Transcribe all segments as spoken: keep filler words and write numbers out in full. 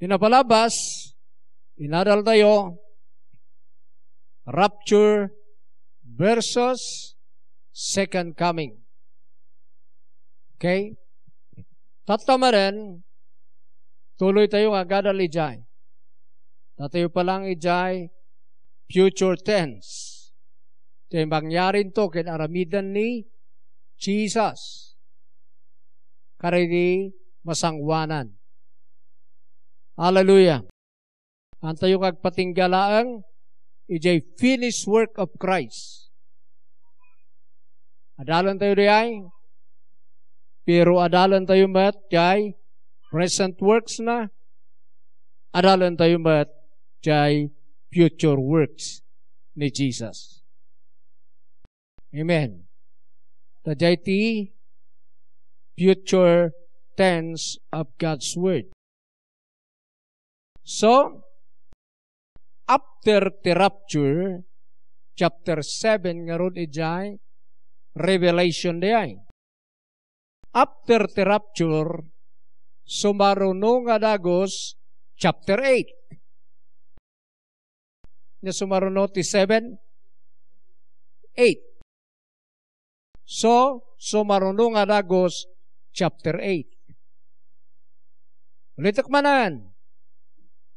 Napalabas, inadaltayo, rapture versus second coming. Okay? Tatta manen, tuloytayo nga agadal idiay. Datayo pa lang idiay future tense. Diay mangyari into ken aramiden ni Jesus kadagiti masangoanan. Hallelujah. Antayo nga agpatingga laeng idiay finished work of Christ. Adalentayo diay, pero adalentayo met diay present works na, adalentayo met diay future works ni Jesus. Amen. Daydiay ti future tense of God's Word. So, after the rapture, chapter seven ngarud idiay, Revelation diay. After the rapture, sumaruno nga dagus, chapter eight. Nia sumaruno ti seven, eight. So, sumaruno nga dagus, chapter eight. Ulitek manen.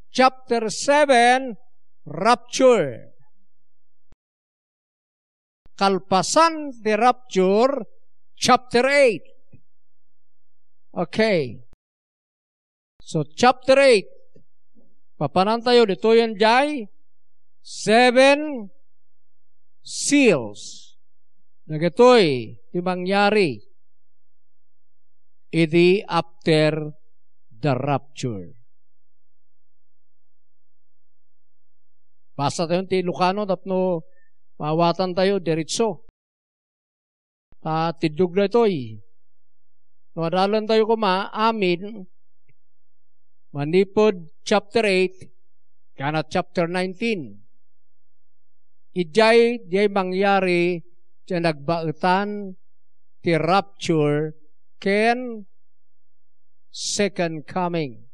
Chapter seven, rapture. Kalpasan ti rapture, chapter eight. Okay. So, chapter eight, papanantayo ditoyen diay seven seals. Dagitoy ti mangyari idi after the rapture. Basa tayo ti Ilocano tapno maawatantayo diretso. Ta tiddog daytoy. No, adalentayo koma amin, manipud chapter eight, kana chapter nineteen. Idiay, diay mangyari ti nagbaetan ti rapture ken second coming.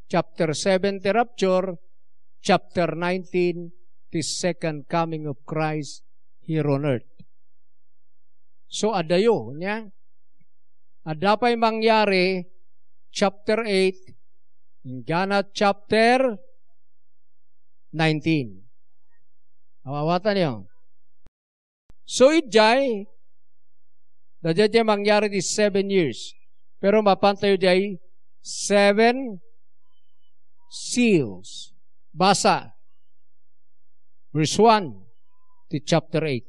Chapter seven ti rapture, chapter nineteen ti second coming of Christ here on earth. So, adayo, nia? Adda pay mangyari, chapter eight, inggana chapter nineteen. Awawatanyo. So, idiay, daydiay mangyari ti seven years. Pero mapantayo diay seven seals. Basa. Verse one ti chapter eight.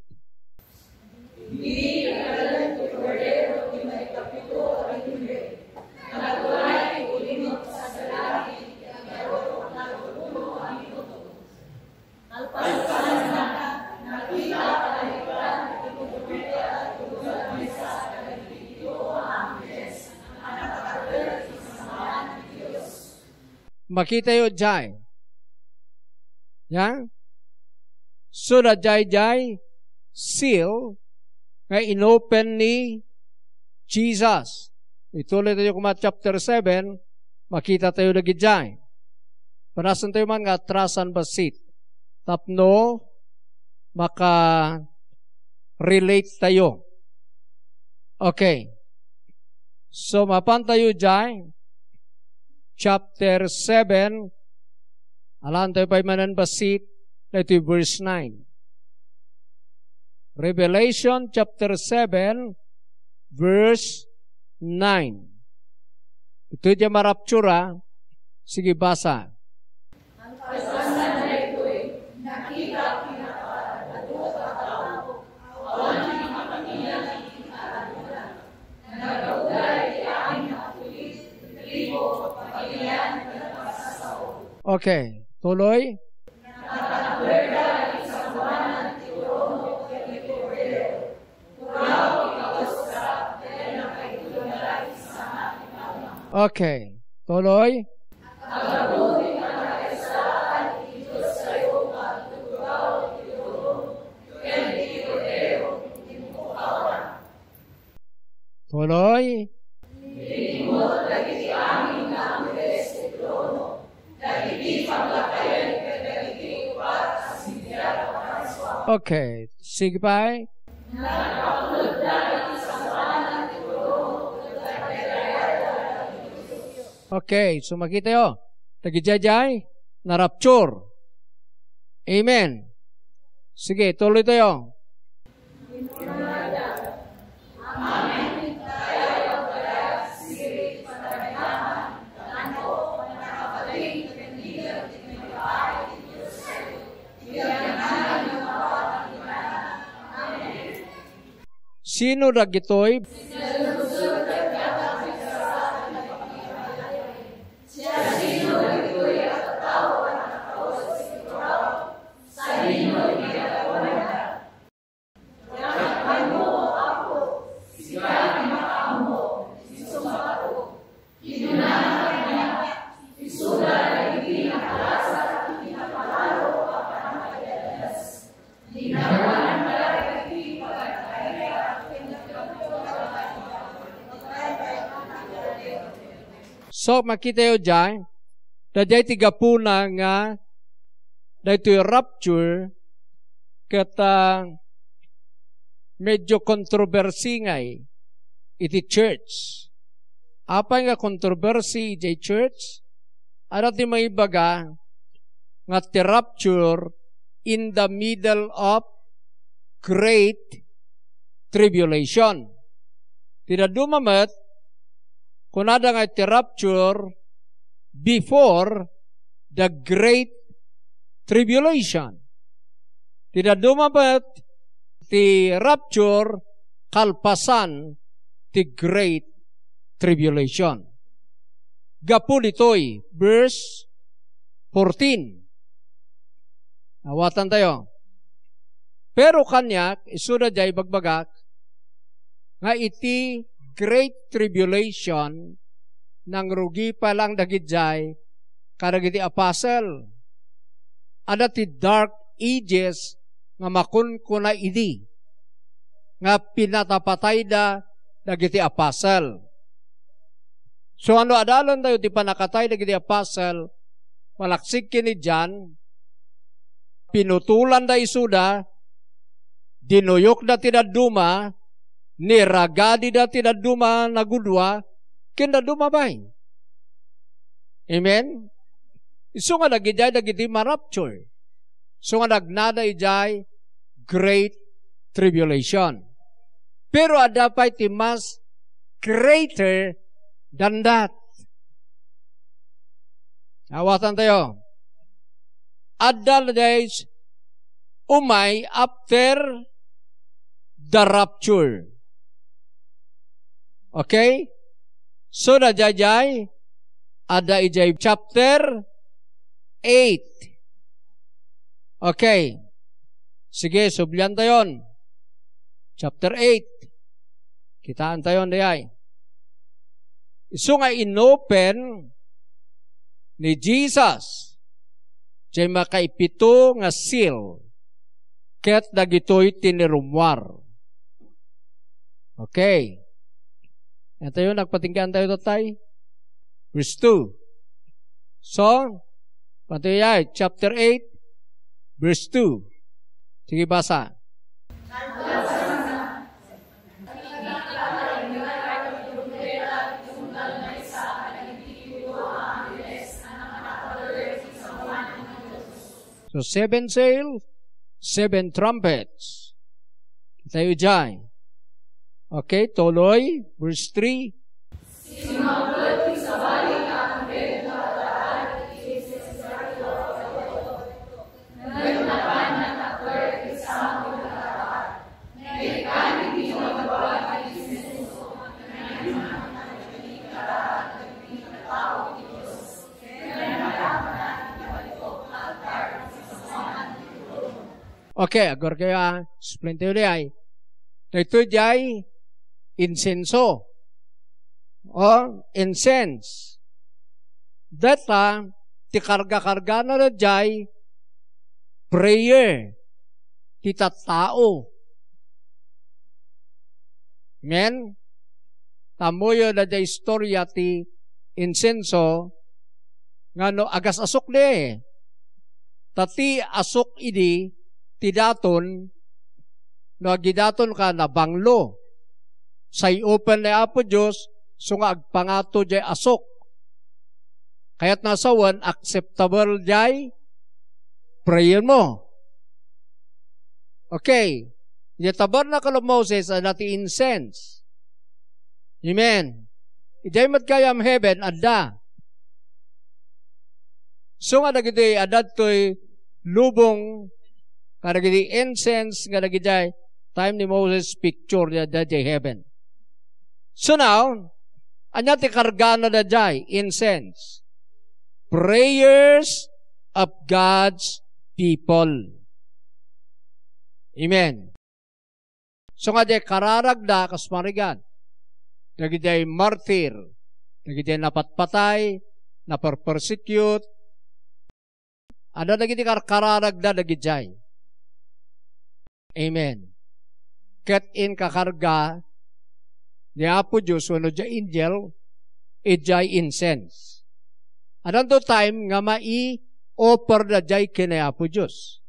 Makitayo diay. Ya? So, daydiay seal nga inopen ni Jesus. Ituloy tayo koma chapter seven, makita tayo dagidiay. Panasentayo man nga atrasan bassit tapno maka-relate tayo. Okay. So, mapantayo diay, chapter seven, alantayo pay manen bassit, daytoy verse nine. Revelation chapter seven, verse nine. Itoy diay maraptura, sige, basa. Okay, tuloy. Okay, tuloy. Tuloy. Okay, sige pay. Okay, so makitayo. Tagidiay, na-rapture. Amen. Sige, tuloy tayo. Sino dagitoy? So, makitayo diay, daydiay ti gapuna nga daytoy rapture ket, ah, medyo controversy ngay iti church. Apay nga controversy iti church? Adda ti maibaga nga ti rapture in the middle of great tribulation. Ti dadduma met, kunada nga iti rapture before the great tribulation. Ti dadduma met, ti rapture kalpasan ti great tribulation. Gapu ditoy, verse fourteen. Awatantayo. Pero kaniak, isuda diay ibagbagak, nga iti Great Tribulation, nangrugi pa lang dagidiay kadagiti apostle. Adda ti Dark Ages nga makunkuna idi nga pinatapatayda dagiti apostle. So, ano, adalentayo ti pannakatay dagiti apostle, malaksid ken ni John, pinutolanda isuda, dinuyokda ti dadduma, niragadida ti dadduma nagudua, ken dadduma pay. Amen? Isu nga dagidiay dagiti ma-rapture. Isu nga nagnada idiay great tribulation. Pero adda pay ti mas greater than that. Awatantayo. Adda diay umay after the rapture. Okay? So, daydiay, adda idiay chapter eight. Okay. Sige, subliantayon. Chapter eight. Kitaentayon diay. Isu nga inopen ni Jesus diay makaipito nga seal ket dagitoy ti nirummuar. Okay. Entayo, nagpatinggaan tayo, tatay. Verse two. So, patuloy, chapter eight, verse two. Sige, basa. So, seven seal, seven trumpets. Tayo diay. Okay, tuloy. Verse three. Okay, agor kayo, ah. Explain tayo diay. Daytoy diay insenso. O, incense. Dayta, ti karga-kargana diay prayer ti tattao. Amen? Tammoyo dayta istorya ti insenso nga no agas-asok di. Ta ti asok idi, ti daton, no agidatonka, nabanglo. Say open ni Apo Dios, so nga agpangato jay asok. Kayat na sawen, acceptable jay prayer mo. Okay. Idiay tabernacle of Moses, adda ti incense. Amen. Idiay met gayam heaven, adda. So nga dagiti adda ditoy lubong, nga dagiti incense, nga dagidiay time ni Moses, picture ni adda diay heaven. So now, ania ti kargana daydiay? Incense. Prayers of God's people. Amen. So nga diay kararagda, kas marigat, dagidiay martir, dagidiay napatpatay, naperpersecute, adda dagiti karkararagda dagidiay. Amen. Ket inkakarga ni Apo Dios wenno diay angel idiay incense. Addanto time nga mai-offer daydiay ken ni Apo Dios.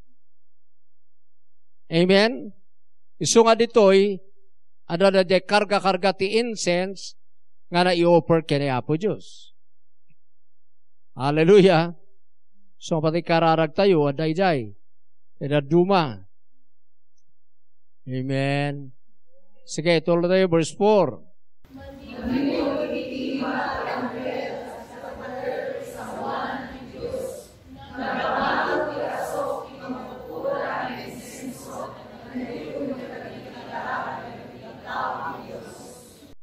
Amen? Isu nga ditoy, adda daydiay karga-karga ti incense nga nai-offer ken ni Apo Dios. Hallelujah! So, pati kararagtayo, adda idiay. Adda duma. Amen. Sige, tuloy tayo, verse four.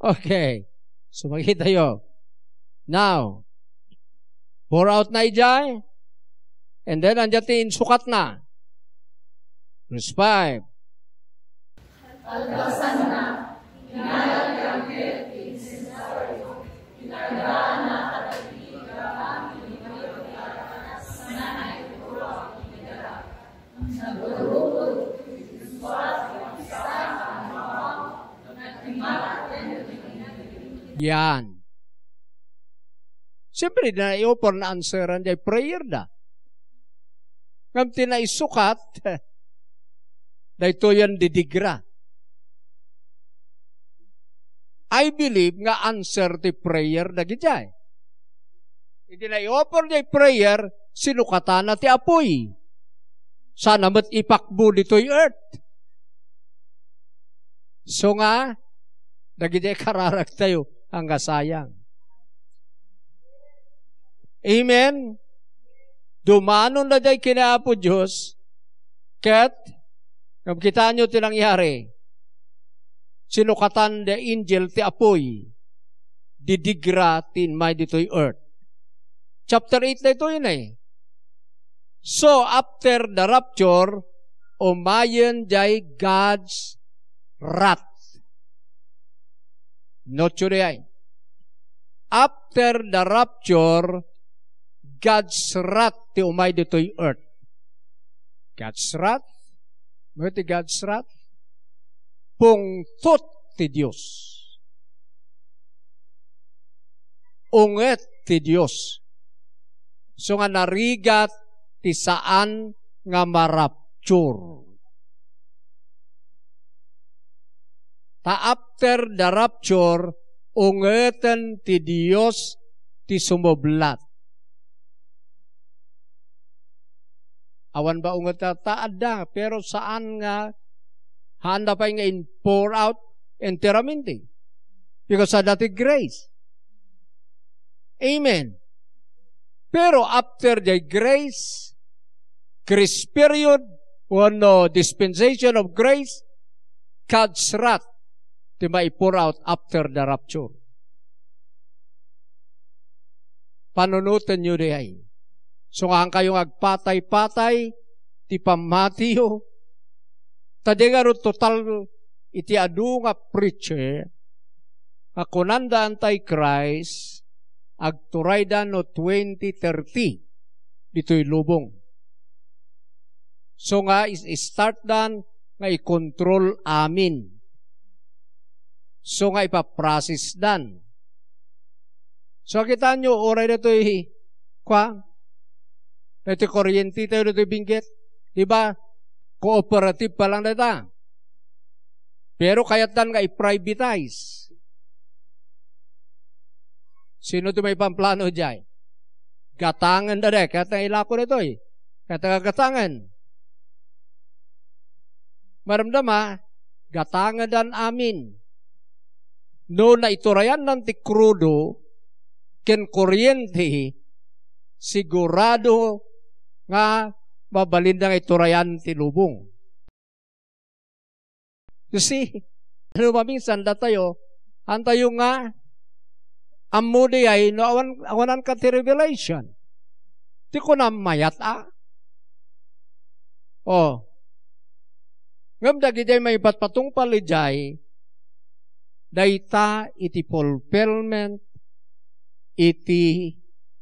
Okay. So, makita tayo. Now, pour out na idiay, and then, ania ti insukatna? Verse five. Yan. Siyempre, di na i-offer na answeran diay prayer da. Ngem ti naisukat, daytoyen didigra. I believe nga answer ti prayer dagidiay. Iti nai-offer diay prayer, sinukatana ti apuy. Sana met ipakbo ditoy earth. So nga, dagiti kararagtayo, angga sayang. Amen? Dumanon daydiay ken ni Apo Dios, ket, ngem kitaenyo ti nangyari. Sinukatan ti angel ti apuy, didigra ti immay ditoy earth. Chapter eight daytoy, eh. So, after the rapture, umayen diay God's wrath. Notyo diay. After the rapture, God's wrath ti umay ditoy earth. God's wrath? Ano ti God's wrath? Pungtot ti Dios. Unget ti Dios. So nga narigat ti saan nga marapture. Ta after the rapture, ungeten ti Dios ti sumublat. Awan ba unget ta adda, pero saan nga, haanda pay nga in-pour out enteramente. Because adda ti grace. Amen. Pero after the grace, grace period, wenno dispensation of grace, God's wrath ti mai-pour out after the rapture. Panunotenyo diay. Sungaankayo nga agpatay-patay ti pammatiyo. Ta di ngarud total iti adu nga preacher nga kunanda Antichrist, agturayda no twenty thirty ditoy lubong. So nga is-, start dan nga i-control amin. So nga ipaprocess dan. So, kitaenyo, uray datoy, kwa, datoy kuryente tayo, datoy binggit. Di ba? Cooperative pa lang dayta. Pero kayatdan nga i-privatize. Sino ti maipamplano diay? Gatangen da de. Kayatdan ilako daytoy. Kayatdan nga gatangen. Maramdama, gatangendan amin. No naiturayandan ti krudo ken kuryente, sigurado nga mabalinda nga iturayan ti lubong. You see, no maminsan datayo, antayo nga ammo diay no awan, awanan ka ti revelation. Ti kunam mayat a. Oh. Ngem dagiti maipatpatungpal idiay, dayta iti fulfillment iti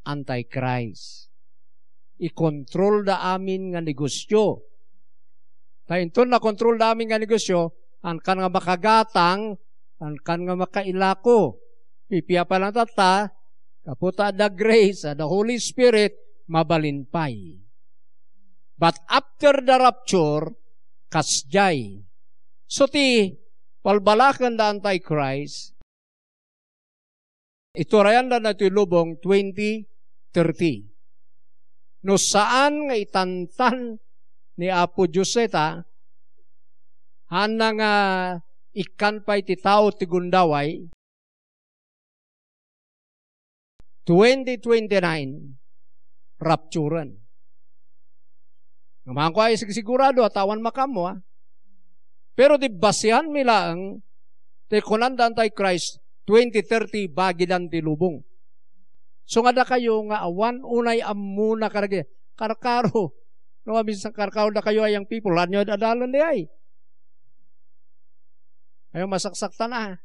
Antichrist. Ikontrolda amin nga negosyo. Ta inton nakontrolda amin nga negosyo, ankan nga makagatang, ankan nga makailako. Pipiapa lang tatta, gapu ta adda grace, adda Holy Spirit, mabalin pay. But after the rapture, kasdiay. So ti balbalaken da Antichrist, iturayan da daytoy lubong twenty thirty. No saan nga itantan ni Apo Dios dayta, haanna nga ikkan pay ti tao ti gundaway, twenty twenty-nine, rapturen. Ngem haanko a isigsigurado a ta awan makaammo, a. Pero ti basianmi laeng, ti kunanda Antichrist, twenty thirty, bagidan ti lubong. So nga dakayo nga awan unay ammona kadagiti karkaro. No, maminsan karkaro dakayo a young people, haanyo ad-adalen diay. Ayaw masaksaktan a.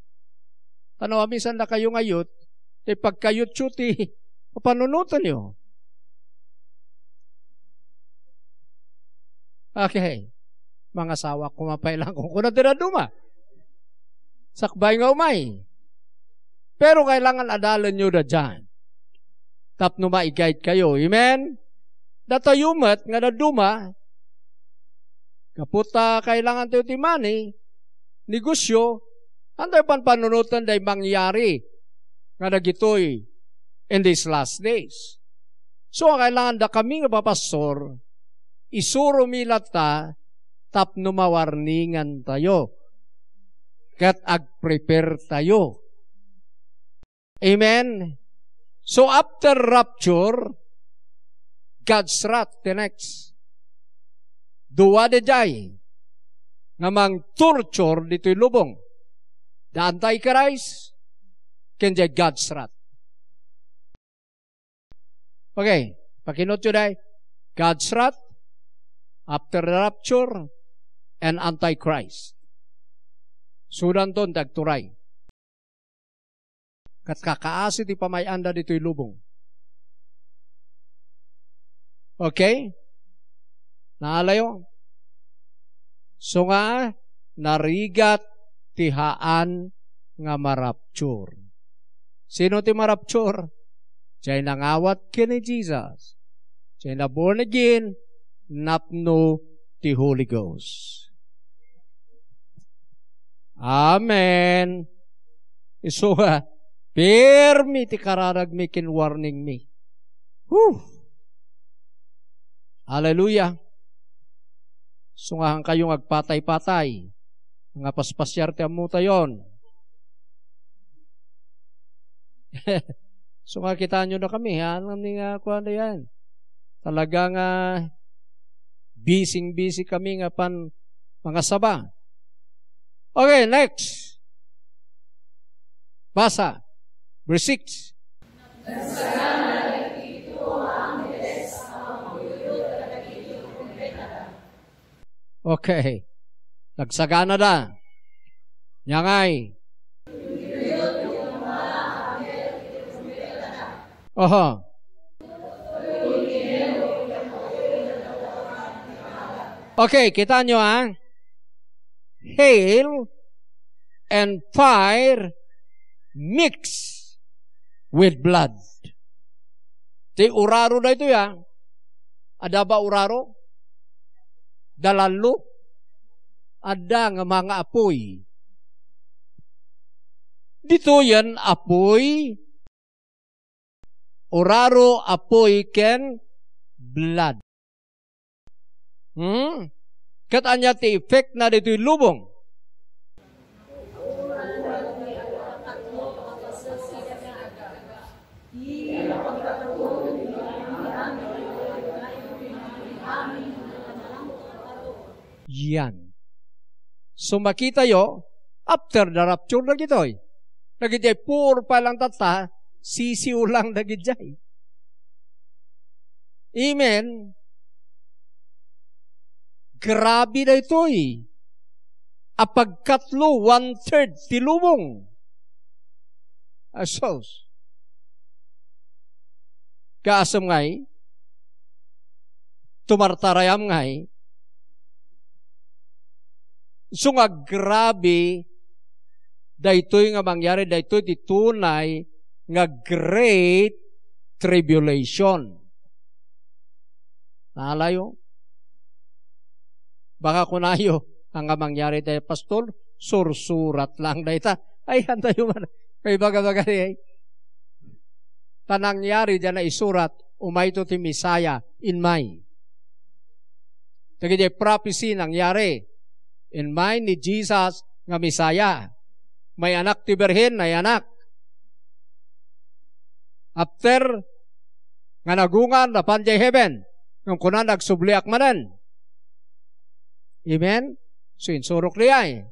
Ta no, maminsan dakayo nga youth, ti pagka-youthyo ti papanunotenyo. Okay. Mangasawa koma pay lang kung kuna ti dadduma. Sakbay nga umay. Pero kailangan adalenyo da diay. Tapno ma-guide kayo. Amen? Datayo met nga dadduma, gapu ta kailangan tayo ti money, negosyo, haantayo panpanunoten day mangyari nga dagitoy in these last days. So, kailangan dakami nga papastor, isuromi latta tapno mawarningan tayo ket agprepare tayo. Amen? So, after rapture, God's wrath, the next. Dua diay nga mang-torture ditoy lubong. The Antichrist, ken diay God's wrath. Okay, pakinotyo diay. God's wrath, after the rapture, and Antichrist. Sudanton ti agturay. Ket kakaasi ti pamay-anda ditoy lubong. Okay? Naalayo? So nga, narigat ti haan nga marapture. Sino ti marapture? Diay nangawat ken ni Jesus. Diay na born again, napno ti Holy Ghost. Amen. Isu nga, pirmi ti kararagmi ken warningmi. Whew! Hallelujah. Sungahan kayo nga agpatay-patay. Nga paspasiar ti ammotayon. So nga, kitaenyo dakami, ha? Alam ni nga, kuwan na yan. Talaga nga, busy-busy kami nga pan mangasaba. Okay, next. Basa. Verse six. Okay. Nagsaganada. Ania ngay? Oho. Okay, kitaenyo, ha? Hail and fire mix with blood. Ti uraro daytoy, a. Adda ba uraro? Dalallo? adda nga mangaapuy. Ditoyen apuy, uraro apuy ken blood. Hmm? Ket ania ti effect na ditoy lubong? Yan. So, makitayo, after the rapture dagitoy. Dagidiay puor pa lang tatta, sisiw lang dagidiay. Amen. Grabe daytoy. Apagkatlo, one-third ti lubong. Asos. Kaasam ngay, tumartarayam ngay, isu nga grabe daytoy nga mangyari, daytoy ti tunay nga great tribulation. Nalayo? Baka kunayo, "Ania nga mangyari dayta, Pastor? Sursurat lang dayta." Ay, antayo man. Kay baga-baga ni, ay. Ta nangyari diay naisurat, umayto ti Messiah, inmay. Dagiti prophecy nangyari. Inmay ni Jesus nga Messiah. May anak ti Birhen, may anak. After nga nagungar, napan diay heaven. Ngem kuna, "Nagsubliak manen." Amen? So, insurok diay.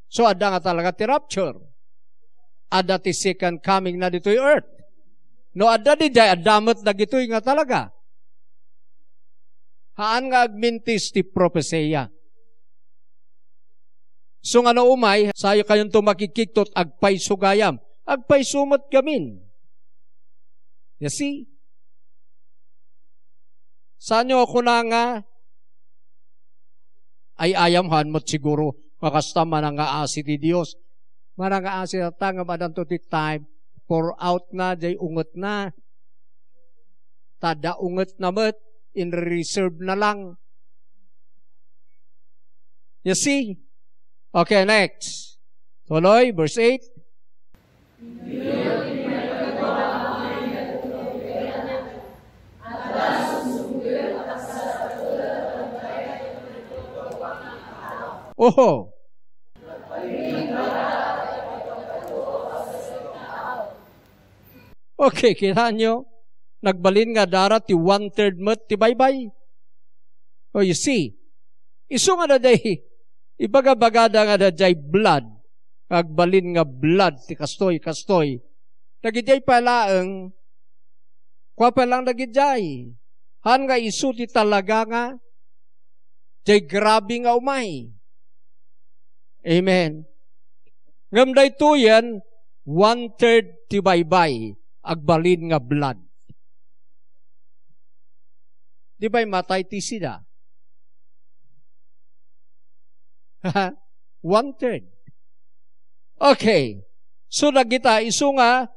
So, adda nga talaga ti rapture. Adda ti second coming na ditoy earth. No adda diay, adda met dagitoy nga talaga. Haan nga agmintis ti propesiya. So nga no umay, sayo kayonto makikiktot, agpayso gayam. Agpayso met gamin. You see? Saanyo a kuna nga, ay, ayam, haan met siguro nga kasta manangaasi ti Dios. Manangaasi ta, ngem adanto ti time, pour out na, diay unget na. Ta adda unget na met, in reserve na lang. You see? Okay, next. Tuloy, verse eight. Oho. Okay, kitaenyo, nagbalin nga adda ti one-third met ti baybay. Oh, you see, isu nga daydiay, ibagabagada nga daydiay blood, agbalin nga blood ti kastoy, kastoy. Dagidiay pay laeng, kua pay lang dagidiay. Haan nga isu ti talaga nga, diay grabe nga umay. Amen. Ngem daytoyen, one-third ti baybay, agbalin nga blood. Di ba matay ti sida? One-third. Okay. So, dagita isu nga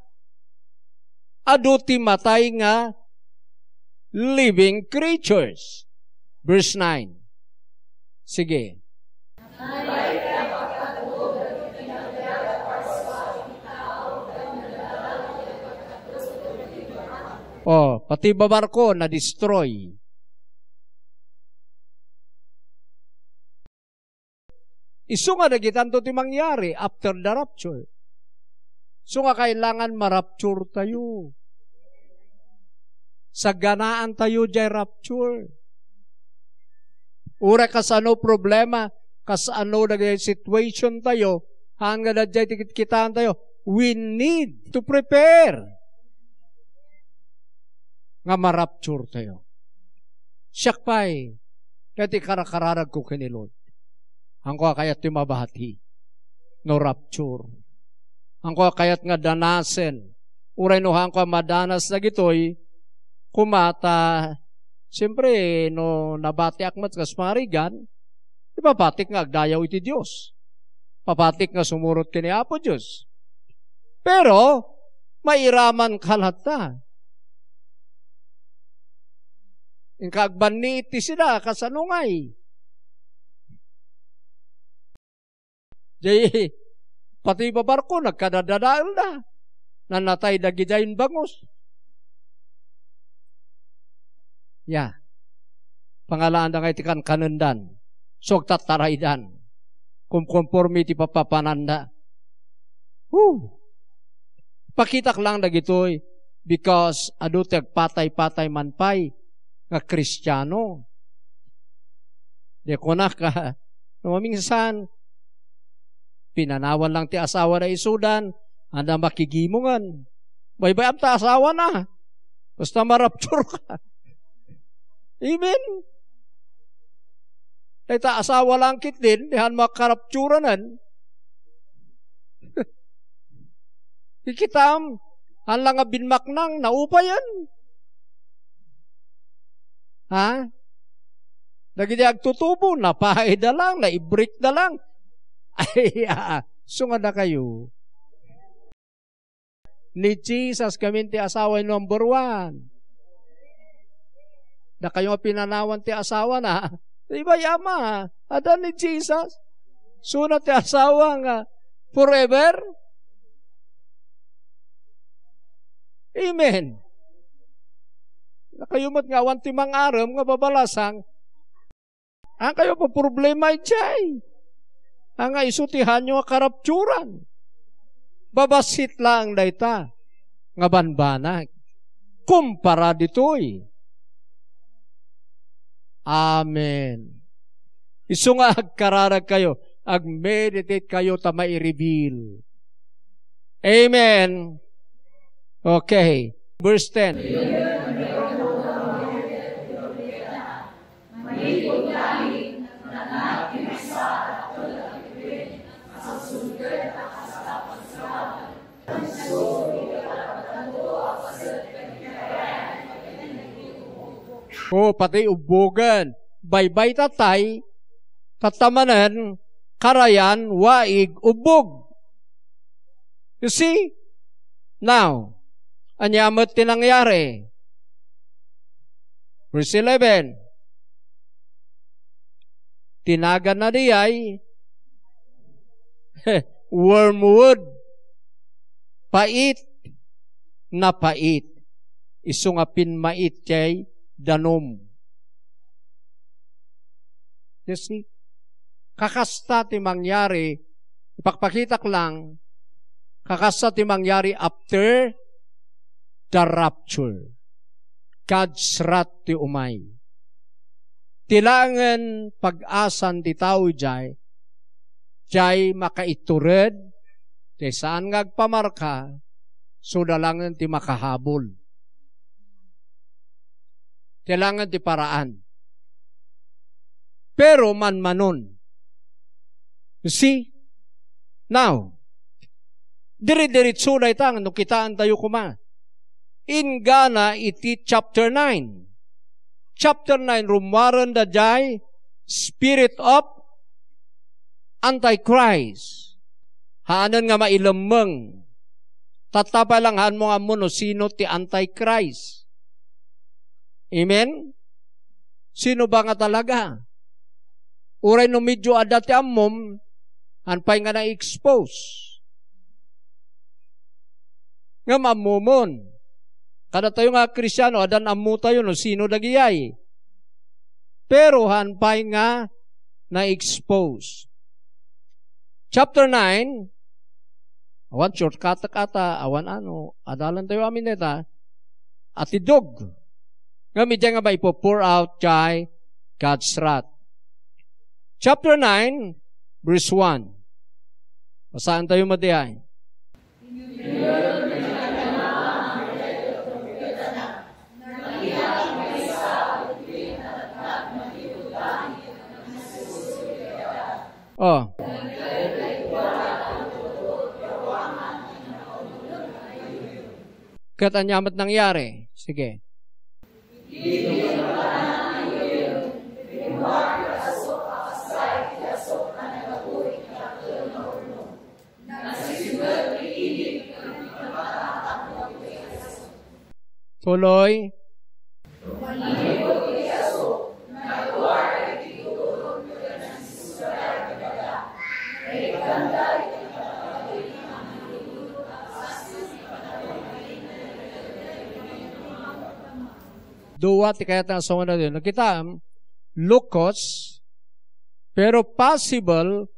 adu ti matay nga living creatures. Verse nine. Sige. Oh, pati babarko na-destroy. Isu nga dagitanto ti mangyari after the rapture. Isu nga kailangan ma-rapture tayo. Saganaan tayo diay rapture. Uray kasano problema, kasano dagiti situation tayo, haan nga daydiay ti kitkitaen tayo, we need to prepare nga ma-rapture tayo. Siak pay, daytoy karakararagko ken ni Lord. Haanko a kayat ti mabati no rapture. Haanko a kayat nga danasen. Uray no haanko a madanas dagitoy, koma ta, siempre, no nabatiak met kas Marigan, ipapatik nga agdayaw iti Dios. Papatik nga sumurot ken ni Apo Dios. Pero, mairamanka latta. Inka agbanni iti sida, kasano ngay? Jay, pati babarko, nagkadadadaelda. Nanatay dagidiay bangus. Ya. Pangalaanda nga iti kankanendan. So, agtattaraydan. Kumkonforme iti papapananda. Whew! Pakitak lang dagitoy because adu ti agpatay-patay man pay nga Kristiano. Di kunak, no maminsan, pinanawan lang ti asawa na isudan, anda makigimungen. Baybay-am ta asawa na. Basta marapture ka. Amen. Dayta asawa lang ketdin, di han makarapturanan. Kikitam, han lang nga binmaknang, naupayan. Ha? Dagiti agtutubo, napaayda lang, naibrik da lang. Ay, ah, sungada kayo. Ni Jesus kami ti asawa number one. Dakayo nga pinanawan ti asawa na. Di ba, yama? Ada ni Jesus. Suna ti asawa nga forever? Amen. Dakayo met nga awan ti mangarem nga babalasang. Ang kayo po problema ijay. Ang nga isu ti hanyo nga karapturan. Babassit lang dayta nga banbanag. Kumpara ditoy. Amen. Isu nga agkararag kayo, agmeditate kayo ta maireveal. Amen. Okay. Verse ten. O, pati ubbogen. Baybay tatay, tattamanen, karayan, waig, ubbog. You see? Now, ania met ti nangyari? Verse eleven. Tinaganna diay wormwood. Pait, napait. Isu nga pinmait jay danum. You see? Kakasta ti mangyari, ipakpakitak lang, kakasta ti mangyari after the rapture. God's wrath ti umay. Ti laengen pag-asan ti tao jay, jay makaitured, ti saan nga agpamarka, so da laengen ti makahabol. Kailangan ti paraan. Pero manmanon. You see? Now, dire-diretso dayta no kitaentayo koma. Inggana iti chapter nine. Chapter nine, rummuaren daydiay spirit of Antichrist. Haanen nga mailemmeng. Tatta pay lang haanmo nga ammo no sino ti Antichrist. Amen? Sino ba nga talaga? Uray no medyo adda ti ammom, han pay nga na-expose. Ngem ammomon. Kadatayo nga Kristiano, addan ammotayo no sino dagiyay. Pero han pay nga na-expose. Chapter nine, awan shortcut kata, awan ano, adalantayo amin dayta, atiddog. Ngem idiay nga maipo-pour out jay God's wrath. Chapter nine, verse one. Basaentayo met diay. Oh. Ket ania met nangyari? Sige. Tuloy. Dua ti kayat nga asaona daytoy. Nakitaem, logos, pero possible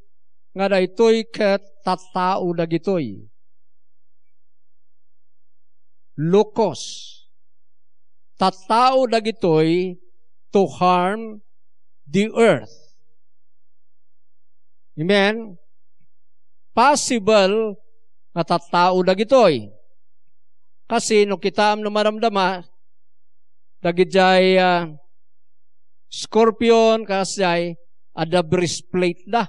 nga daytoy ket tattao dagitoy. Logos. Tattao dagitoy to harm the earth. Amen? Possible nga tattao dagitoy. Kasi no kitaem no maramdama, dagidiay, ah, scorpion, kasdiay, adda breastplate da.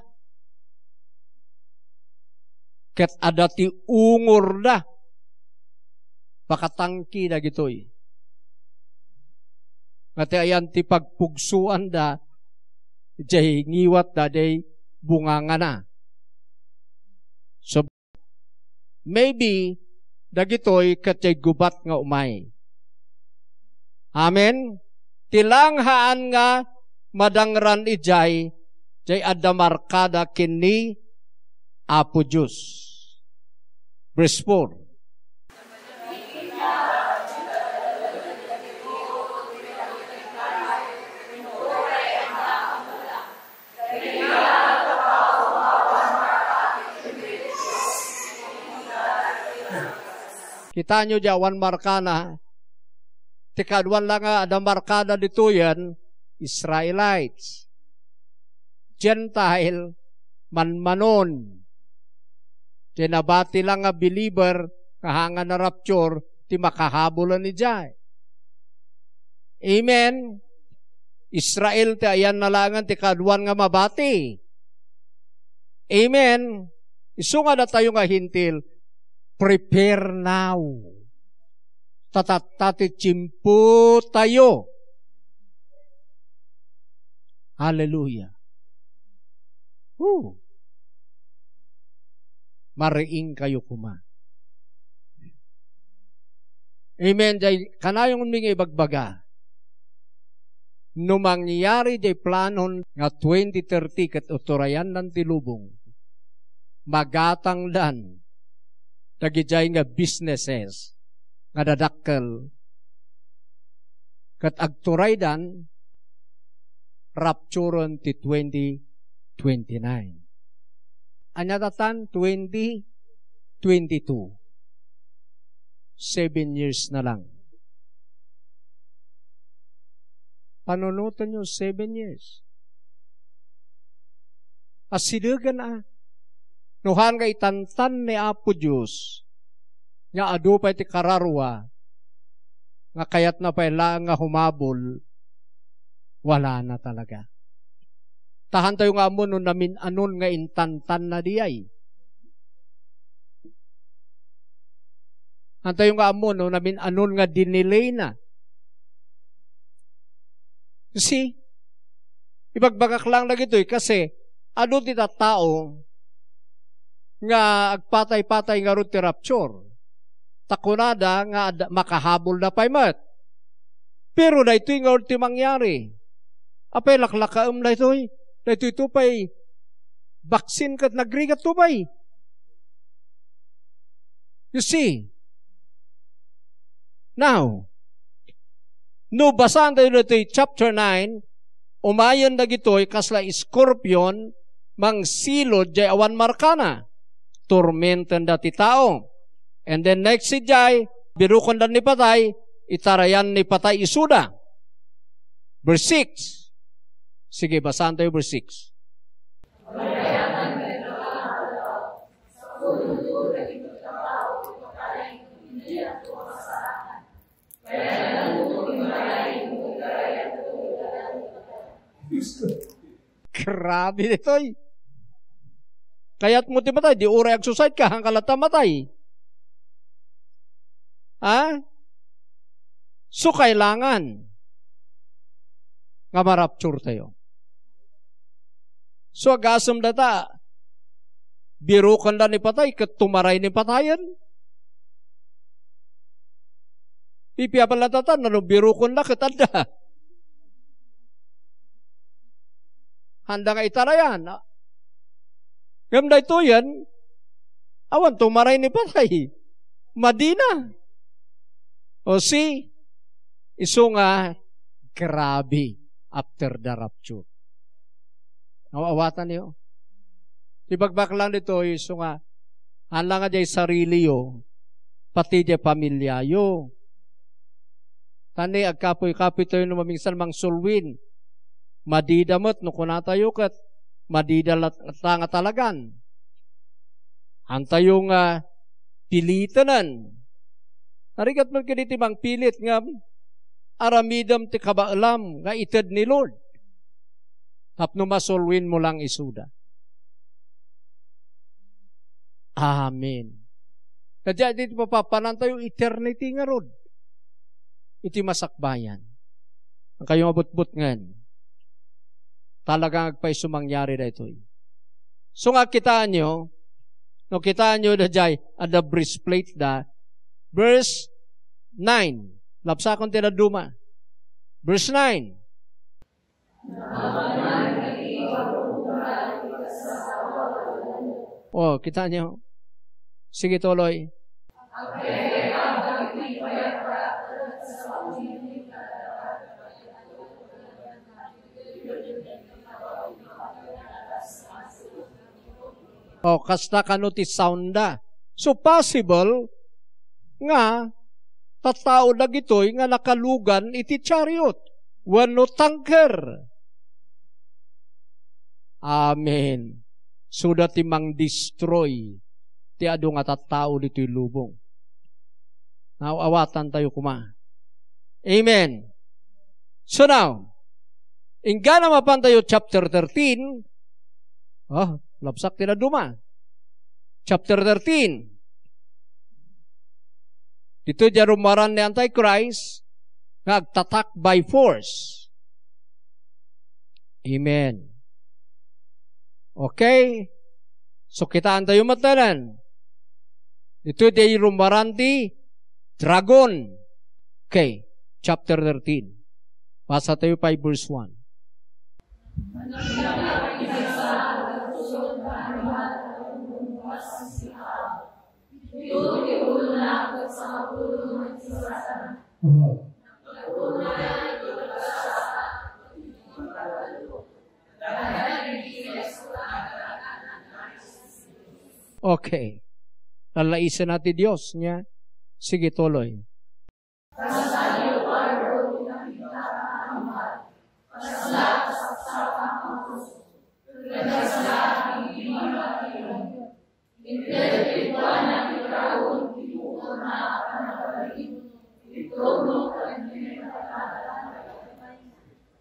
Ket adda ti ungor da. Pakatangki dagitoy. Nga ti ayan ti pagpugsoan da, jay ngiwat da, jay bungangana. So, maybe, dagitoy ket jay gubat nga umay. Amen? Ti langhaan nga madangran idiay, jay adda markada ken ni Apo Dios. Verse four. Kitaenyo di awan markana. Ti kaaduan la nga adda markada ditoyen, Israelites. Gentile, manmanon. Ti nabati la nga believer nga haan nga na-rapture ti makahabulen idiay. Amen. Israel ti ayanna laengen ti kaaduan nga mabati. Amen. Isu nga datayo nga Hentil, prepare now. Ta tatta ti tiempotayo. Hallelujah. Woo. Mariingkayo koma. Amen. Jay, kanayon mi nga ibagbaga. No mangyari jay planon nga twenty thirty ket uturayandan ti lubong, magatangdan dagidiay nga businesses nga dadakkel ket agturaydan, rapturen ti twenty twenty-nine. Ania datan? Twenty twenty-two. Seven years na lang. Panunotenyo, seven years. Asidegen a. No haan nga itantan ni Apo Dios nga adu pay ti kararua, nga kayatna pay laeng nga humabol, wala na talaga. Ta haantayo nga ammo no namin-anon nga intantanna diay. Haantayo nga ammo no namin-anon nga dinilayna. You see? Ibagbagak lang dagitoy kasi adu ti tattao nga agpatay-patay ngarud ti rapture. Ta kunada nga ad-, makahabolda pay met. Pero daytoy ngarud ti mangyari. Apay, laklakaem daytoy? Daytoy to pay vaccine ket nagrigat to pay. You see? Now, no basaentayo ditoy chapter nine, umayen dagitoy kasla scorpion, mangsilud jay awan markana. Tormentenda ti tao. And then next idiay, birukenda ni patay, itarayan ni patay isuda. Verse six. Sige, basaentayo verse six. Grabe ditoy. Kayatmo ti matay, di uray agsuicide ka, haanka latta matay. Ha? So, kailangan nga ma-rapture tayo. So, agasem data, birukenda ni patay, ket tumaray ni patayen. Ipiapalatatanna no birukenda ket adda. Haanda nga itarayan. Ngem daytoyen, awan tumaray ni patay. Madina. O, see, isu nga Grabe, after the rapture. Aw-, awatanyo. Ti bagbaklang ditoy, isu nga, haan la nga diay sariliyo, pati diay pamiliayo. Tani, agkapuy-kapuy tayo no mamingsan mangsulwin. Madida met, no kunatayo ket, madida lat-, ta nga talagan. Haantayo nga pilitenen. Narigat man kaditi mangpilit nga aramidem ti kabaelam nga ited ni Lord. Tapno masulwinmo lang isuda. Amen. Kadi iti papapanantayo eternity ngarud. Iti masakbayan. Haankayo nga butbutngen. Talagang agpayso mangyari daytoy. So nga kitaenyo, no kitaenyo daydiay, adda breastplate da, verse nine. Labsakon ti dadduma. Verse nine. Oh, kitaenyo. Sige, tuloy. O, kasta kano ti sound da. So, possible nga tattao dagitoy nga nakalugan iti chariot wenno tanker. Amen. Suda ti mangdestroy ti adu nga tattao ditoy lubong. Naaw-awatantayo koma. Amen. So now, inggana mapantayo chapter thirteen. Oh, labsak ti dadduma. Chapter thirteen. Ditoy diay rummuaran ni Antichrist nga agtatak by force. Amen. Okay? So, kitaentayo met laeng. Ditoy diay rummuaran ti dragon. Okay, chapter thirteen. Basatayo pay verse one. Okay. Lalaisena ti Dios niya. Sige, tuloy.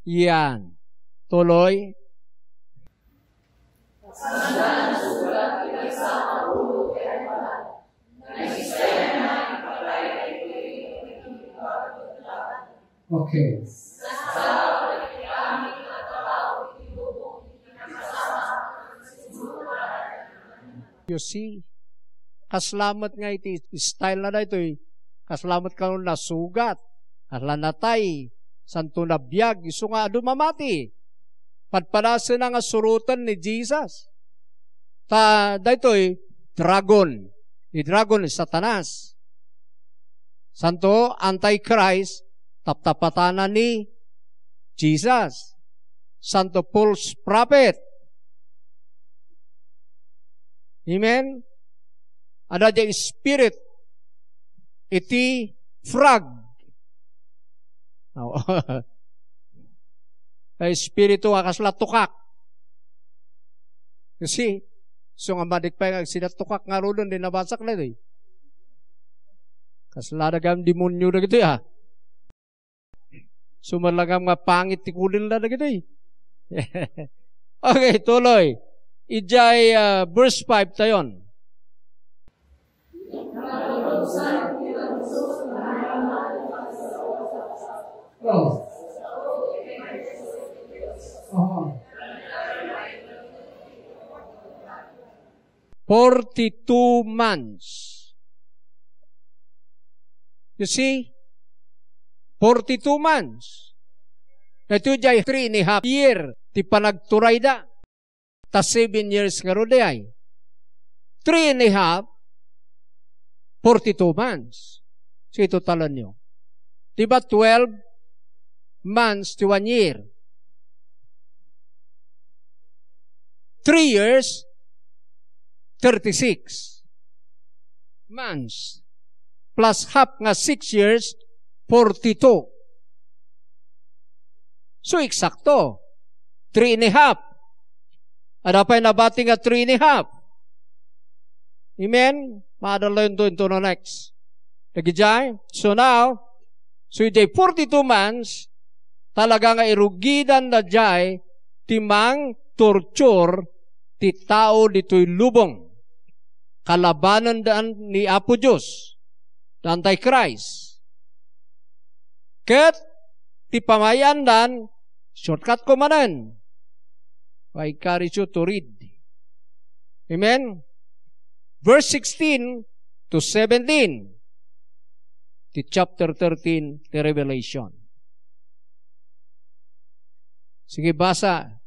Yan. Tuloy. Okay. You see, kasla met nga iti style na daytoy, kasla met kano nasugat, kasla natay, santo nabiag, isu nga adu mamati. Padpadasena nga suroten ni Jesus. Ta daytoy, dragon. Ti dragon ni Satanas. Santo, Antichrist, taptapatana ni Jesus. Santo, false prophet. Amen? Adda diay spirit iti frog. Oo. Ay, espiritu a kasla tukak. Kasi, isu nga madik pay nga agsida tukak ngaruden, di nabasak na, eh. Kasla da gayam demonyo dagitoy, ah. Sumalagam nga pangit ti kudilna dagitoy. Okay, tuloy. Idiay, ah, verse five tayon. Oh. Oh. Forty-two months. You see? Forty-two months. Ito jay three and a half year ti panagturayda. Ta seven years ngarud diay. Three and a half, forty-two months. So, itotalanyo. Di ba twelve? months ti one year. Three years, thirty-six months. Plus half nga six years, forty-two. So, eksakto. Three and a half. Adda pay nabati nga three and a half. Amen? Maadal into, into the next. Dagijay? So now, so idiay forty-two months, talaga nga irugidan daydiay ti mang-torture ti tao ditoy lubong. Kalabanendan ni Apo Dios, the Antichrist. Ket ti pamay-andan, shortcut ko manen. I encourage you to read. Amen? Verse sixteen to seventeen. Ti chapter thirteen, ti Revelation. Sige, basa.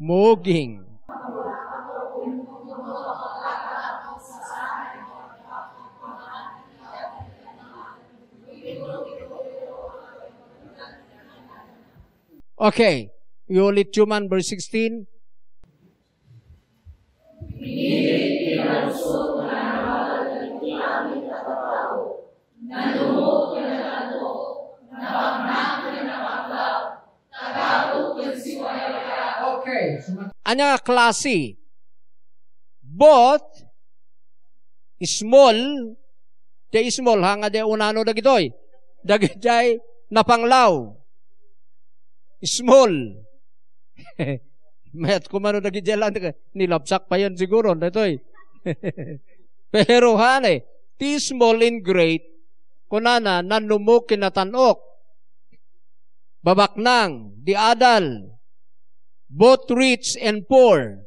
Muging. Okay. Iulit yu man, verse sixteen. Pinilit ti rason nga nangawat dagiti amin a tattao. Nanumog ken natanok, nabaknang ken nabanglaw, tagabut ken siwayawaya. Okay. So, ania nga klase? Both small, diay small, ha, nga diay unano dagitoy. Dagijay napanglaw. Small. Mayat kumano dagijay lang, nilabsak pa yan siguro, daytoy. Pero, hane, ti small and great, kunana, nanumog ken natanok. Babaknang, diadal, both rich and poor,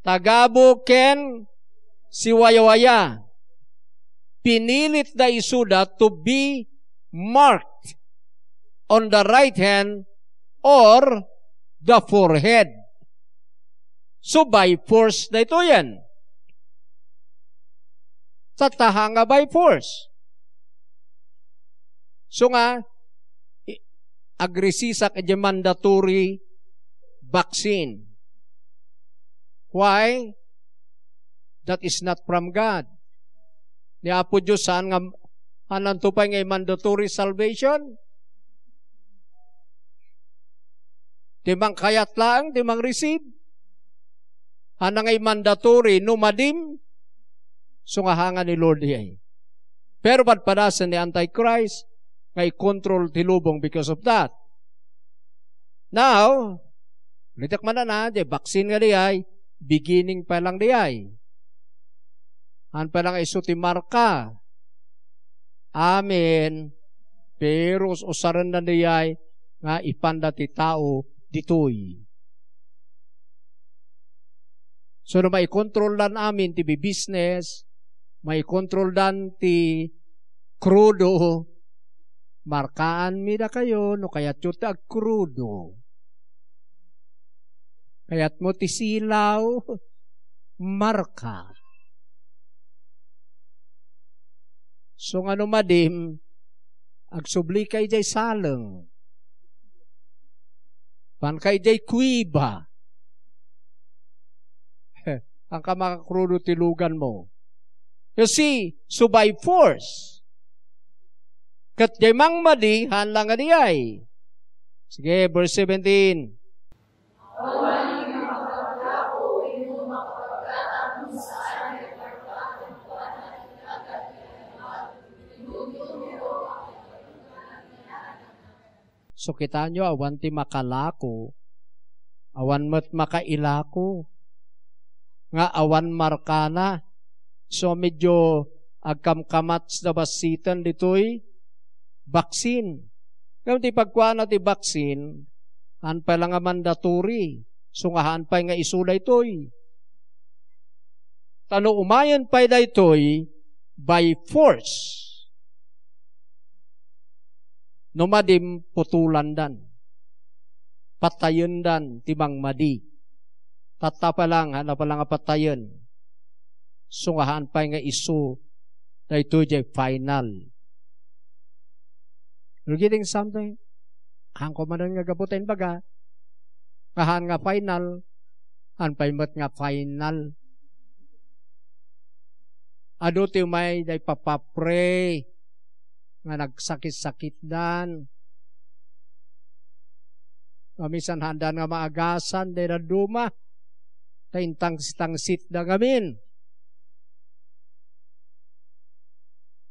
tagabu ken siwayawaya. Pinilitda isuda to be marked on the right hand or the forehead. So, by force daytoyen. Tatta, ha nga by force. So nga, i-, agresisak iti mandatory vaccine. Why? That is not from God. Ni Apo Dios, saan nga, hananto pay nga mandatory salvation? Ti mangkayat laeng ti mangreceive. Hana nga mandatory no madim, so nga hanga ni Lord iyay. Pero padpadasen ni Antichrist nga i-control ti lubong because of that. Now, ulitek man na, di vaccine nga diay, beginning pa lang diay. Haan pa lang isu ti marka. Amen. Pero us-, usarenna diay nga ipanda ti tao ditoy. So, no maikontroldan amin ti bibisnes, maikontroldan ti krudo, markaanmi dakayo no kayatyo ti agkrudo. Kayatmo ti silaw, marka. So nga no madim, agsubli ka idiay saleng. Pan ka idiay kuiba. Haan ka makakrudo ti luganmo. You see, so by force. Ket diay mangmadi, haan lang nga diay. Sige, verse seventeen. So, kitaenyo, awan ti makalako, awan met makailako, nga awan markana. So, medyo agkamkamats da bassiten ditoy vaccine. Ngem ti pagkuana ti vaccine, haan pay la nga mandatory. So nga haan pay nga isu daytoy. Ta no umayen pay daytoy, by force. No madim, putulandan. Patayendan ti mangmadi. Tatta pa lang, haan pa lang a patayen. Isu nga haan pay nga isu, daytoy diay final. You're getting something? Haan ko manen nga gapu ta imbaga, nga haan nga final, haan pay met nga final. Adu ti umay dayta ipapray nga nagsakit-sakitdan. Mamisan haandan nga maagasan, dayta dadduma. Ta intangsitangsitda ngamin.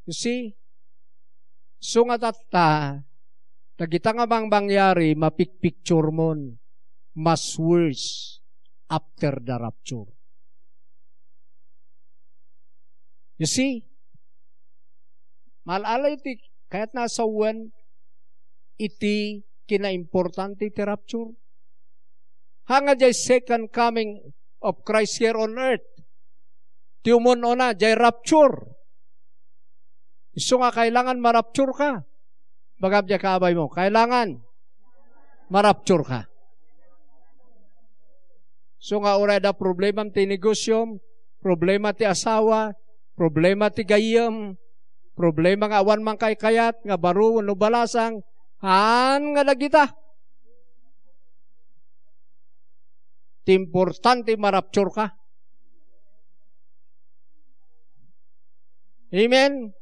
You see? Isu nga tatta, dagita nga mangmangyari, mapikpikturmon, mas worse after the rapture. You see? Maal-ala iti kayatna a sawen iti kinaimportante ti rapture. Haan nga diay second coming of Christ here on earth, ti umun-una, diay rapture. Isu nga kailangan ma-rapture ka. Ibagam diay kaabaymo, kailangan ma-rapture ka. Isu nga uray adda problemam ti negosiom, problema ti asawa, problema ti gayyem, problema nga awan mangkaykayat, nga baro wenno balasang, haan nga dagita. Ti importante, ma-rapture ka. Amen?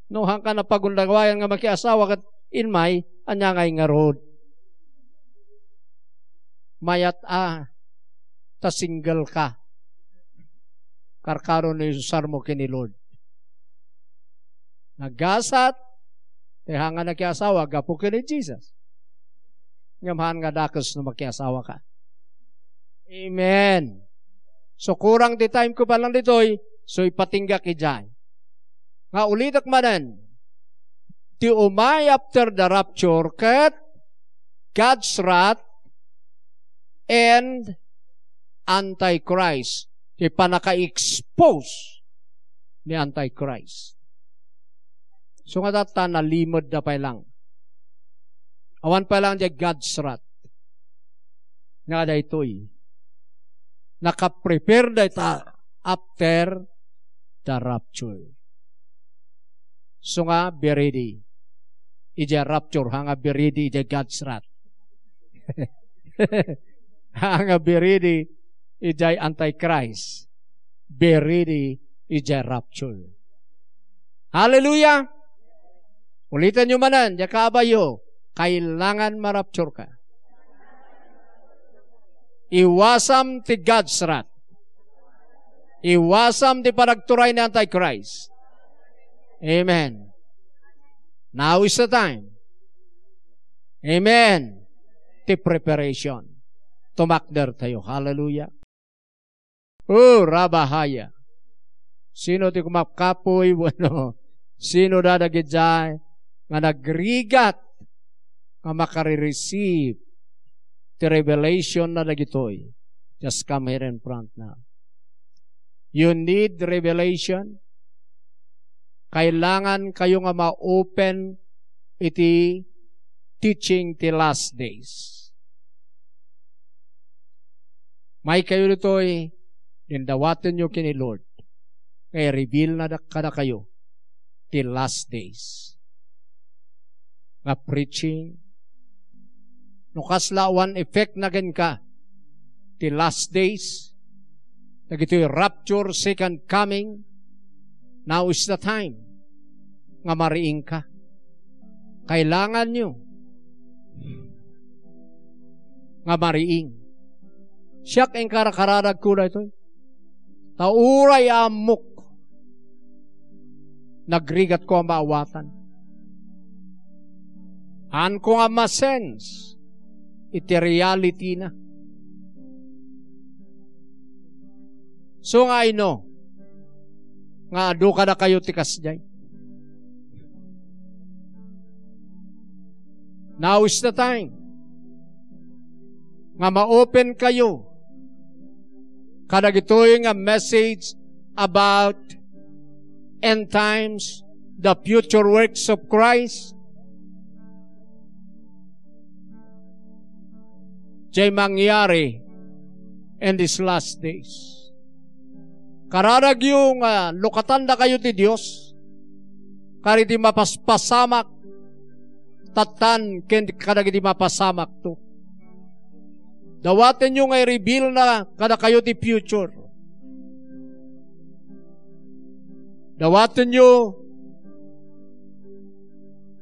No, haanka napagundawayan nga makiasawa ket immay, ania ngay ngarud? Mayat a, ta single ka. Karkaro no isusarmo ken ni Lord. Nagasat, ti haan nga nakiasawa, gapu ken ni Jesus. Ngem haan nga dakes no makiasawa ka. Amen. So, kurang ti time ko pa lang ditoy, so ipatinggak idiay. Nga ulitek manen, ti umay after the rapture ket God's wrath and Antichrist. Ti pannaka-expose ni Antichrist. Isu nga tatta, nalimedda pay lang. Awan pay lang diay God's wrath. Nga daytoy. Nakaprepare dayta after the rapture. Isu nga, be ready. Idiay rapture, haan nga be ready idiay God's wrath. Haan nga be ready idiay Antichrist. Be ready idiay rapture. Hallelujah! Uliten yo manen, diay kaabayyo, kailangan ma-rapture ka. Iwasam ti God's wrath. Iwasam ti panagturay ni Antichrist. Amen. Now is the time. Amen. Ti preparation. Tumakder tayo. Hallelujah. Oh, rabahaya. Sino ti kumapkapoy? Bueno, sino dadagidiay nga nagrigat nga makare-receive ti revelation na dagitoy? Just come here in front now. You need revelation? Kailangan kayo nga ma-open iti teaching ti last days. Maikayo ditoy, dindawatenyo ken ni Lord, nga i-reveal na dak-, kadakayo ti last days nga preaching. No kasla awan effect na kenka ti last days, dagitoy rapture, second coming, now is the time nga mariingka. Kailanganyo nga mariing. Siak, inkarakararagko daytoy. Ta uray ammok, nagrigatko a maawatan. Haanko nga masense iti reality na. So nga, I know nga adu kadakayo ti kasdiay. Now is the time nga ma-open kayo kadagitoy nga message about end times, the future works of Christ, jay mangyari in these last days. Karadagyo nga lukatandakayo ti Dios, kadagiti mapaspasamak, tattan ken kadagiti mapasamakto. Dawatenyo nga i-reveal na kadakayo ti future. Dawatenyo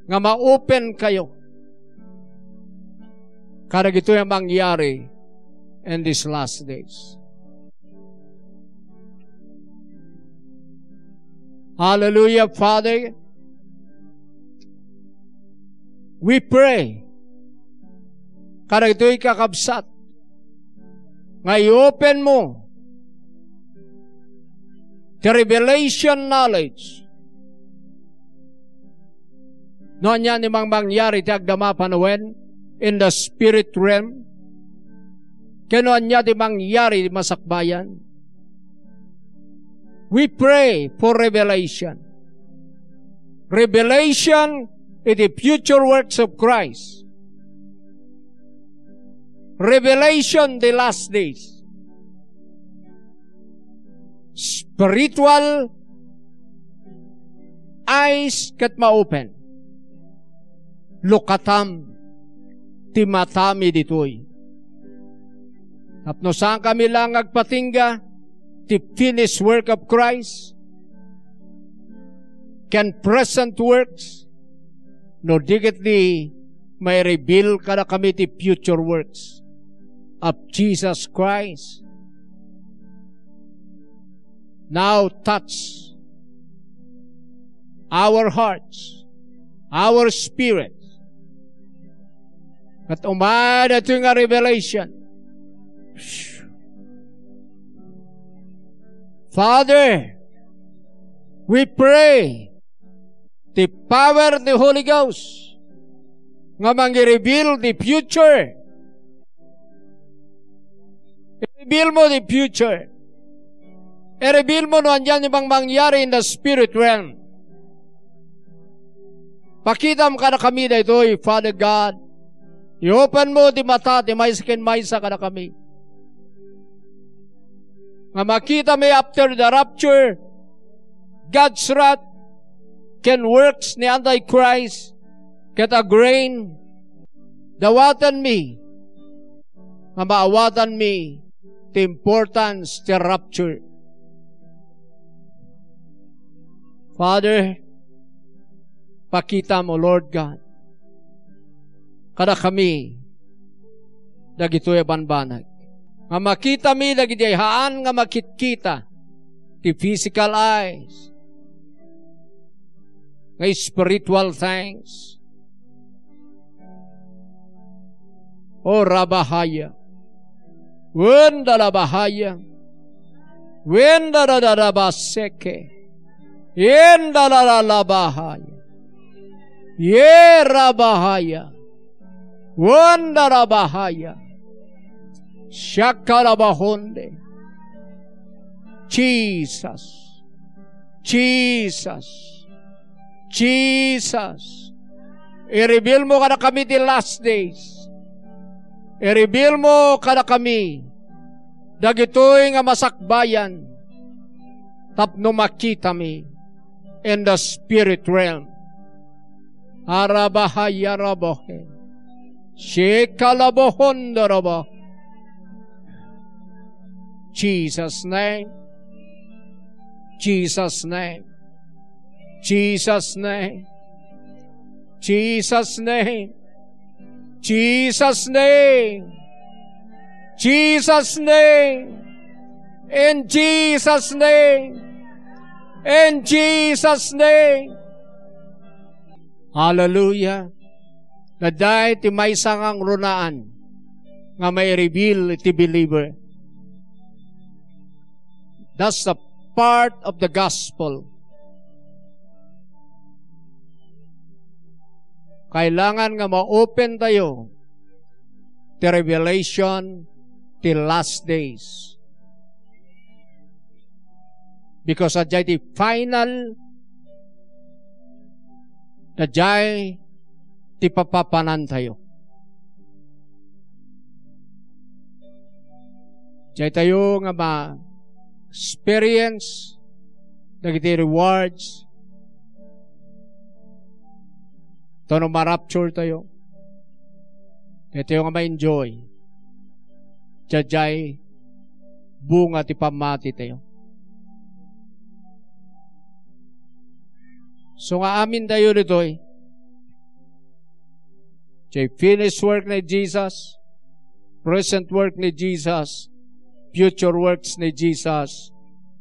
nga ma-open kayo kadagitoy a mangyari in these last days. Hallelujah, Father. We pray kadagitoy, kakabsat, nga i-open mo ti revelation knowledge no ania ti mangmangyari ti agdama panawen in the spirit realm, ken no ania ti mangyari ti masakbayan. We pray for revelation. Revelation iti future works of Christ. Revelation the last days. Spiritual eyes ket ma-open. Lukatam ti matami ditoy. Tapno saankami laeng nga agpatingga ti finished work of Christ ken present works, no di ket di mai-reveal kadakami ti future works of Jesus Christ. Now touch our hearts, our spirits. Ket umay daytoy nga revelation. Father, we pray the power of the Holy Ghost nga mangi-reveal the future. I-reveal mo the future. I-reveal mo no ania ti mangmangyari in the spirit realm. Pakitam kadakami daytoy, Father God. I-open mo ti mata ti maysa ken maysa kadakami. Nga makitami after the rapture, God's wrath ken works ni Antichrist, ket again, dawatenmi nga maawatanmi ti importance ti rapture. Father, pakitam, O Lord God, kadakami dagitoy a bambanag, nga makitami dagiti haan nga makitkita ti physical eyes, nga spiritual things. O rabahaya. Wenda labahaya. Wenda dadadabaseke. Yenda lalalabahaya. Ye rabahaya. Wenda rabahaya. Shakalabahonde. Jesus. Jesus. Jesus. I-reveal mo kadakami ti last days. I-reveal mo kadakami dagitoy nga masakbayan tapno makitami in the spirit realm. Arabahayarabahe. Shekalabohondaraba. Jesus' name. Jesus' name. Jesus' name. Jesus' name. Jesus' name. Jesus' name. In Jesus' name. In Jesus' name. Hallelujah. Daydiay ti maysa nga angrunaan nga mai-reveal iti believer. That's the part of the gospel. Kailangan nga ma-open tayo ti revelation ti last days. Because adjay ti final Daydiay ti papapanantayo. Daytayo nga ma-experience dagiti rewards tapno ma-rapture tayo. Daytayo nga ma-enjoy daydiay bunga ti pammatitayo. So nga amin tayo ditoy, jay finished work ni Jesus, present work ni Jesus, future works ni Jesus,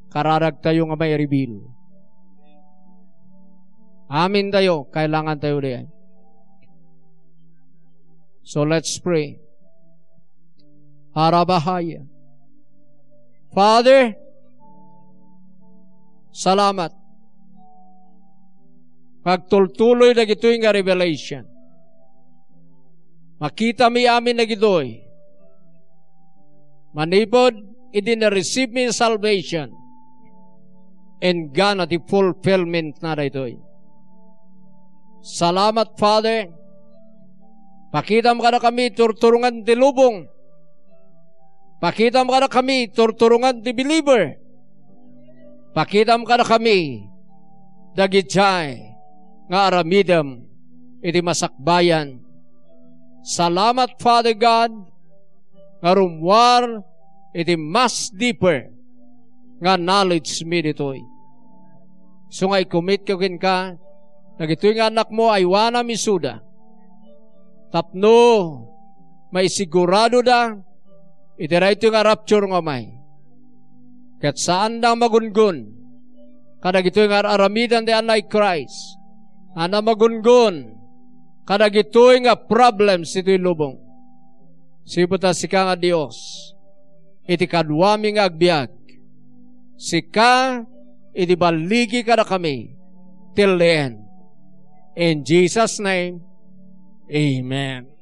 kararag tayo nga may reveal. Amin tayo, kailangan tayo diyan. So let's pray. Harabahaya. Father, salamat. Agtultuloy dagitoy nga revelation. Makitami amin dagitoy. Manipud idi na-receive mi salvation. Inggana ti fulfillment na daytoy. Salamat, Father. Pakitam kadakami turturongan ti lubong. Pakitam kadakami turturongan ti believer. Pakitam kadakami dagidiay nga aramidem iti masakbayan. Salamat, Father God, nga rummuar iti mas deeper nga knowledge mi ditoy. Isu nga i-commit ko kenka dagitoy nga annakmo, aywanam isuda tapno maisiguradoda iti daytoy nga rapture nga umay. Ket saanda a magungon kadagitoy nga ar-aramidan ti anti-Christ. Anda magungon kadagitoy nga problems iti lubong. Sibuta sika nga Dios, iti kaduami nga agbiag, sika iti balligi kadakami till the end. In Jesus' name, amen.